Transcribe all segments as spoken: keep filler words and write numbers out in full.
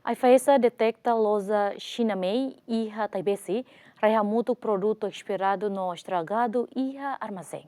AIFAESA detekta loja Xina Mei iha Taibesi, rai hamutuk produtu espiradu no estragadu iha armazén.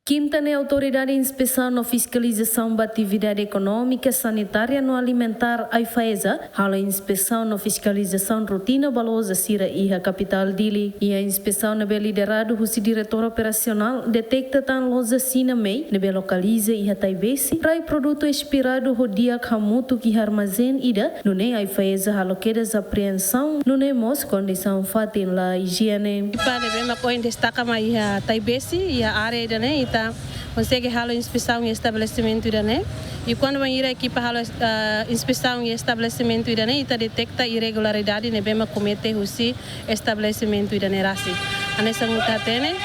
Kinta ne'e, Autoridade Inspesaun no Fiskalizasaun ba Atividade Ekonómika, Sanitária no Alimentár, AIFAESA, halo inspesaun no fiskalizasaun rotina ba loja sira iha kapitál Dili. Iha inspesaun ne'ebé lideradu husi Diretór Operasionál, detekta tan loja Xina Mei ne'ebé lokaliza iha Taibesi, rai produtu espiradu ho di'ak hamutuk iha armazén ida, nune'e AIFAESA halo kedas apreensaun, nune'e mós kondisaun fatin la ijiene. Ekipa ne'ebé mak ohin destaka mai iha Taibesi, iha área ida-ne'e, ita konsege halo inspesaun iha estabelesimentu ida-ne'e. I kuandu bainhira ekipa halo, ah, inspesaun iha estabelesimentu ida-ne'e, ita detekta irregularidade ne'ebé mak komete husi estabelesimentu ida-ne'e rasik. Hanesan ita hatene,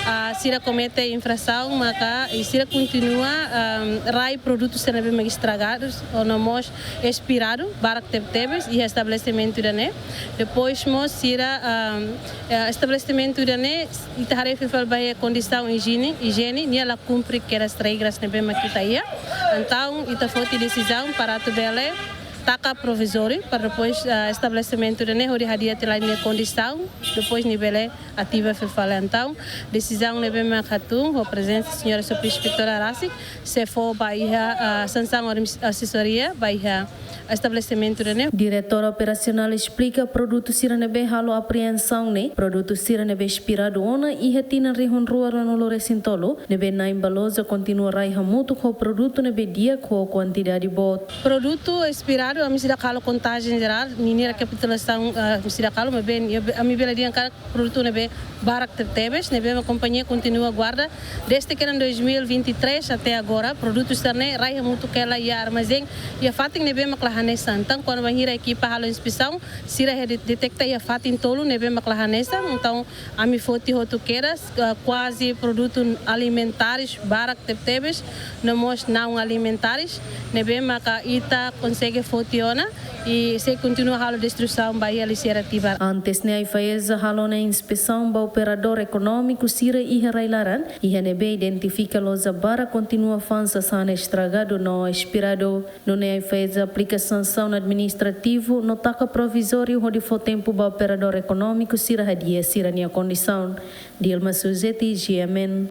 ah, sira komete infrasaun, maka, i sira kontinua, ah, rai produtu sira ne'ebé mak estragadu, ou no mós espiradu, barak tebetebes, iha estabelesimentu ida-ne'e. Depois mós sira, ah, eh, estabelesimentu ida-ne'e, ita haree fila fali ba iha kondisaun ijiene, ijiene, nia la kumpre kedas regras ne'ebé mak ita iha. Entaun, ita foti desizaun para atu bele taka provizóriu, para depois, ah, estabelesimentu ida-ne'e hodi hadi'a tiha lai nia kondisaun, depois nia bele ativa fila fali. Entaun, desizaun ne'ebé mak hatún, ho prezensa señora Subinspetora rasik, sei fó ba iha, ah, sansaun admis-, asesoria ba iha estabelesimentu ida-ne'e. Diretór Operasionál esplika produtu sira ne'ebé halo apreensaun ne'e, produtu sira ne'ebé espiradu ona iha tinan rihun rua ruanulu resin tolu, ne'ebé na'in ba loja kontinua rai hamutuk ho produtu ne'ebé di'ak ho kuantidade boot. Produtu espiradu, ami seidauk halo kontajen jerál, ninia rekapitulasaun, ah, seidauk halo, maibé, ami bele dehan katak produtu ne'ebé barak tebetebes, ne'ebé mak kompañia kontinua guarda desde kedas dois mil e vinte e três até agora, produtu sira-ne'e rai hamutuk hela iha armazén, iha fatin ne'ebé mak la hanesan. Entaun, kuandu bainhira ekipa halo inspesaun, sira iha de-, detekta iha fatin tolu ne'ebé mak la hanesan. Entaun, ami foti hotu kedas, ah, kuaze produtu alimentares barak tebetebes, no mós naun alimentares, ne'ebé maka ita konsege foti ona, i sei kontinua halo destrusaun ba iha lixeira Tibar. Antes ne'e AIFAESA halo ona inspesaun ba operadór ekonómiku sira iha rai-laran, iha ne'ebé identifika loja barak kontinua fa'an sasán estragadu no espiradu. Nune'e AIFAESA aplika sansaun administrativu no taka provizóriu hodi fó tempu ba operadór ekonómiku sira hadi'a sira-nia kondisaun. Dilma Suzeti, G M N.